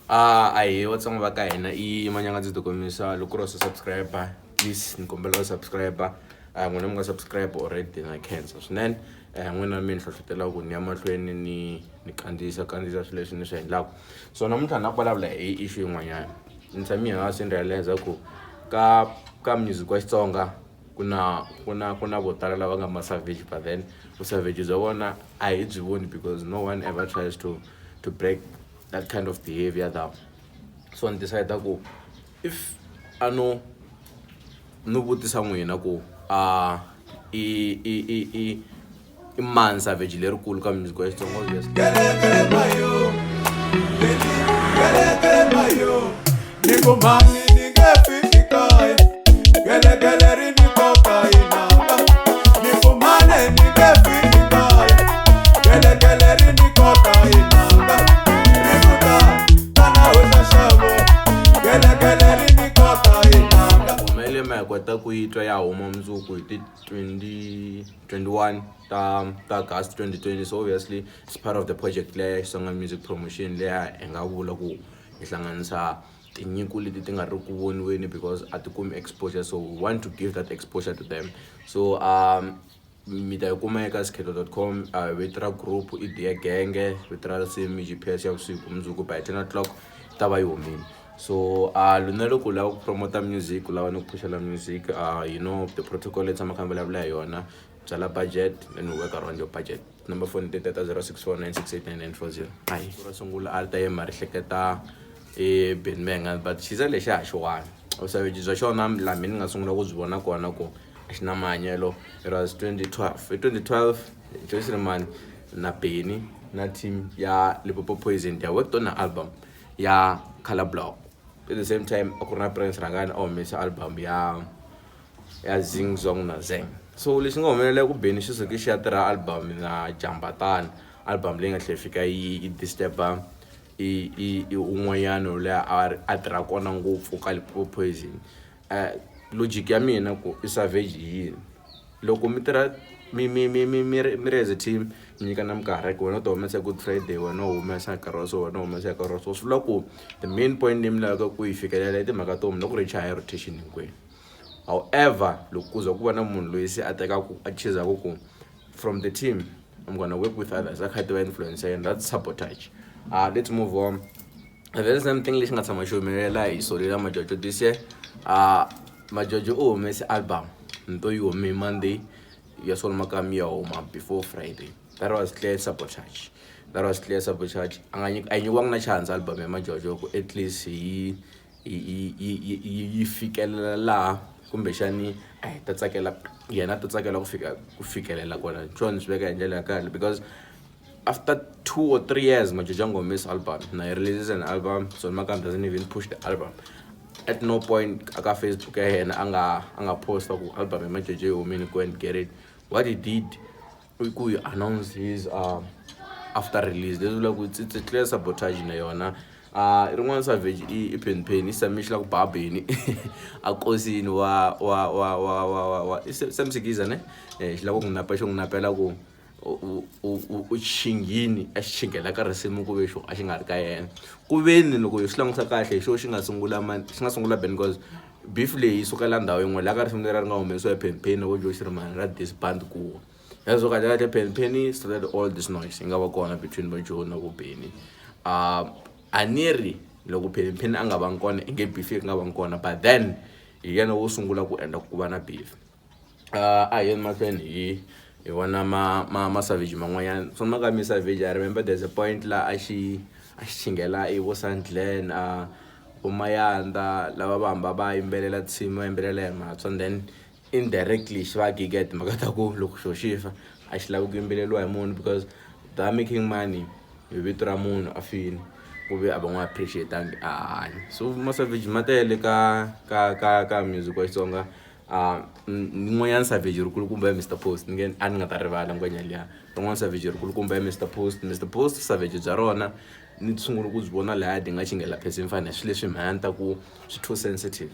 A hi Vatsonga va ka hina i Manyangadzi Tikomisa loko ku ri wa subscribe please ni kombela u subscribe n'wina mi nga subscribe already na khensa swinene n'wina mi ni hlohlotela ku ni ya mahlweni ni ni kandziyisa kandziyisa swilo leswi ni swi endlaka so namuntlha ni la ku vulavula hi issue yin'wanyana ni tshame hansi ni realize ku ka ka music wa Xitsonga ku na ku na ku na vo tala lava nga ma savage but then vusavage bya vona a hi byi voni because no one ever tries to break that kind of behavior down. So ni decide ku if a no no vutisa n'wina ku a i i i i i mani savage lerikulu ka music wa Xitsonga obviously. Ngoma yaleyo ma hi kota ku yi twa ya huma mundzuku hi ti 20 21 ta ta August 2020. So obviously it's part of the project leya Xitsonga music promotion leya hi nga vula ku hi hlanganisa tinyiko leti ti nga ri ku voniweni because a ti kumi exposure, so we want to give that exposure to them. So mi ta yi kuma eka sikheto.com. Vito ra group i Diya Genge, vito ra risimu i GPS ya vusiku. Mundzuku by 10 o'clock ta va yi humile. So luna loko u lava ku promota music, u lava ni ku phushela music, you know the protocol leyi tshamaka mi vulavula hi yona: byala budget, then we work around your budget. Number phone ti teta 0649689940. Ayi ro sungula a ri ta yima ri hleketa i Benny Mayengani, but xiza lexi a xi wani vusavage bya xona laha mi ni nga sungula ku byi vona kona ku a xi na mahanyelo. It was 2012. Hi 2012 Joe Shirimani na Benny na team ya Limpopo Poison, they worked on an album ya Color Block. At the same time a ku ri na Prince Rangani a humesa album ya Zing Zong na Zeng. So lexi nga humelela ku Benny xi suke xi ya tirha album na Jambatana, album leyi nga tlhela fika yi disturb-a i i i un'wanyana loyi a a tirha kona ngopfu ka Limpopo Poison. Logic ya mina ku i savage hi yini loko mi tirha mi mi mi mi mi ri mi ri as a team, mi nyikana minkarhi ku wena u ta humesa Good Friday, wena u humesa nkarhi wa so, wena u humesa nkarhi wa so, swi vula ku the main point leyi mi lavaka ku yi fikelela i timhaka to mi loko ri chaya rotation hinkwenu. However, loko ku za ku va na munhu loyi se a tekaku a chuzaka ku from the team I'm gonna work with others, a kha a tiva influence ya yena, that's sabotage. Let's move on. And then something lexi nga tshama xi humelela hi Solila Majojo this year, Majojo u humese album nto yi hume Monday, ya Sol Makami ya huma before Friday. That was clear sabotage. That was clear sabotage. A nga a yi nyikiwangi na chance album ya Majojo ku at least yi yi yi yi yi fikelela laha kumbexani a hi ta tsakela yena a ta tsakela ku fika ku fikelela kona. Sure, ni swi veka hi ndlela ya kahle because after 2 or 3 years Majojo a nga humesi album, na he releases an album. Sol Makam doesn't even push the album. At no point aka Facebook ya yena a nga posta ku album ya Majojo yi humile, go and get it. What he did i ku he announce his after release, leswi vulaka ku it's a clear sabotage na yona. Rin'wana savage i Penny Penny i same xi la ku ba Benny a kosini wa i Sam Sikiza ne xi lava ku n'wi napa, xi n'wi napela ku u chinghini a xi chinghela ka risimu ku ve xo a xi nga ri ka yena. Ku veni loko hi swi langutisa kahle hi xo xi nga sungula xi nga sungula Benny because beef leyi yi sukela ndhawu yin'we laha ka risimu leri ri nga humesiwa hi Penny Penny vo Joe Shirimani ra disband kuwa leswo. Kahle kahle Penny Penny started all this noise yi nga va kona between va Joe na vo Benny. A ni ri loko Penny Penny a nga vangi kona i nge beef yi nga vangi kona, but then hi yena wo sungula ku endla ku va na beef. A hi yeni mahlweni hi vona ma savage man'wanyana. So ma ka mi savage, I remember there's a point la a xi chinghela i vo Sandlen, vo Mayanda lava va hamba va yimbelela tinsimu va yimbelela hi matshwa, and then indirectly xi va giga hi timhaka ta ku loko xo xi fa a xi lavi ku yimbeleriwa hi munhu because they are making money hi vito ra munhu a fini ku ve a va n'wi appreciate-angi a hanya. So ma savage ma tele ka music wa Xitsonga. N'wanyana savage ri kulukumba ya Mr Post, ni nge a ni nga ta rivala ngwenya liya. Rin'wana savage ri kulukumba ya Mr Post. Mr Post savage bya rona ni sungule ku byi vona lahaya di nga xinghela phesi mfana swilo leswi mhani ta ku swi too sensitive,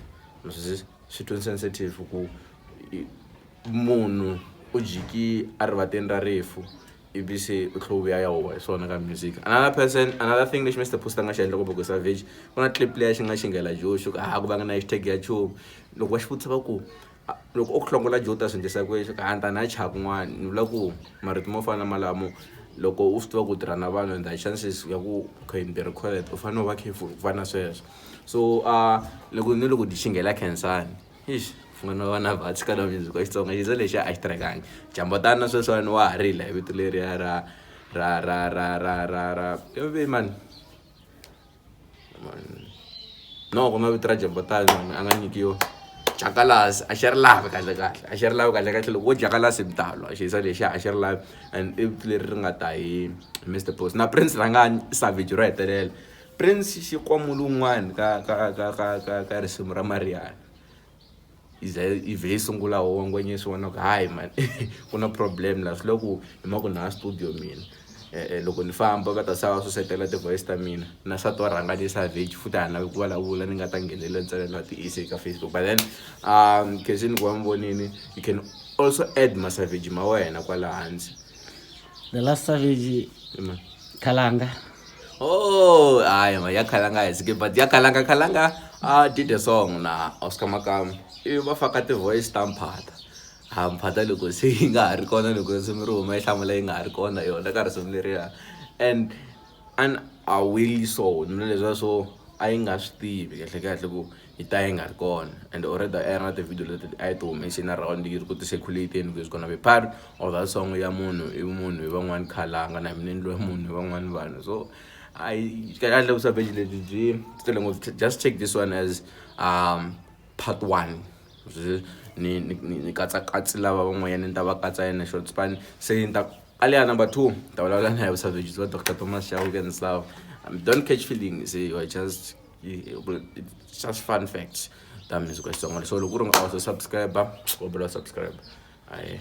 swi too sensitive ku munhu u jiki a rivateni ra rifu. Ivi se u tlhe u vuya ya huwa hi swona ka music. Another person, another thing lexi Mr Post a nga xi endla kumbe ku Savage, ku na clip leya xi nga xingela Joe xo ku a ku vanga na hashtag ya nchumu. Loko va xi vutisa va ku loko o ku hlongola Joe u ta swi endlisa ku yini, xi ku a ni ta na chava kun'wana. Ni vula ku marito mo fana na malamo loko u swi tiva ku u tirha na vanhu and there are chances ya ku can be recorded, u fanele u va careful ku fana na sweswo. So loko ni loko di xinghela Khensani, ixi n'wana wa na va tshika na music wa Xitsonga xiza lexiya a xi tirhekangi. Jambatana na sweswiwani wa ha rila hi vito leriya ra ra ra ra ra ra ra i mani no ku na vito ra Jambatana a nga nyikiwa Jakalasi a xi ri lavi kahle kahle a xi ri lavi kahle kahle loko wo Jakalasi mi ta lwa xiyisa lexiya a xi ri lavi and i vito leri ri nga ta hi Mister Post na Prince Rhangani Savage ro hetelela Prince xikwamuli un'wana ka ka ka ka ka ka risimu ra Mariana yi za yi vhe yi sungula huwa ngwenya yi swi vona ku hayi mani ku na problem la swi le ku hi ma ku na studio mina loko ni famba va ta sala va susetela ti-voice ta mina na nsati wa Rhangani Savage futhi a ni lavi ku vulavula ni nga ta nghenelela ntsena ti ka Facebook but then khensini ku va mi vonini you can also add ma-savage ma wena kwala hansi. The last savage Khalanga. Oh, hayi ma ya Khalanga hi skip but ya Khalanga Khalanga did a song na Oscar Makamu ivi va faka ti-voice ta Mphata. Ha Mphata loko se yi nga ha ri kona loko risimu ri huma yi hlamula yi nga ha ri kona yona ka risimu leriya and and a will so ni vula leswiya swo a yi nga swi tivi kahle kahle ku yi ta yi nga ri kona and already a yi ri na ti-video leti a yi ti humesini around yi ri ku ti-circulate-eni ku is gonna be part of that song ya munhu i munhu hi van'wani Khalanga na mina ni loyi munhu hi van'wani vanhu so a yi kahle kahle vusavage lebyi byi tele ngopfu. Just take this one as part one ni ni ni katsakatsi lava van'wanyana ni ta va katsa in a short span se ni ta ka leya number two ni ta vulavula na hi vusavage bya Dr Thomas Chauke and stuff. Don't catch feelings, you are just it's just fun facts ta music wa Xitsonga. So loko u ri nga also subscribe kombela subscribe ayi.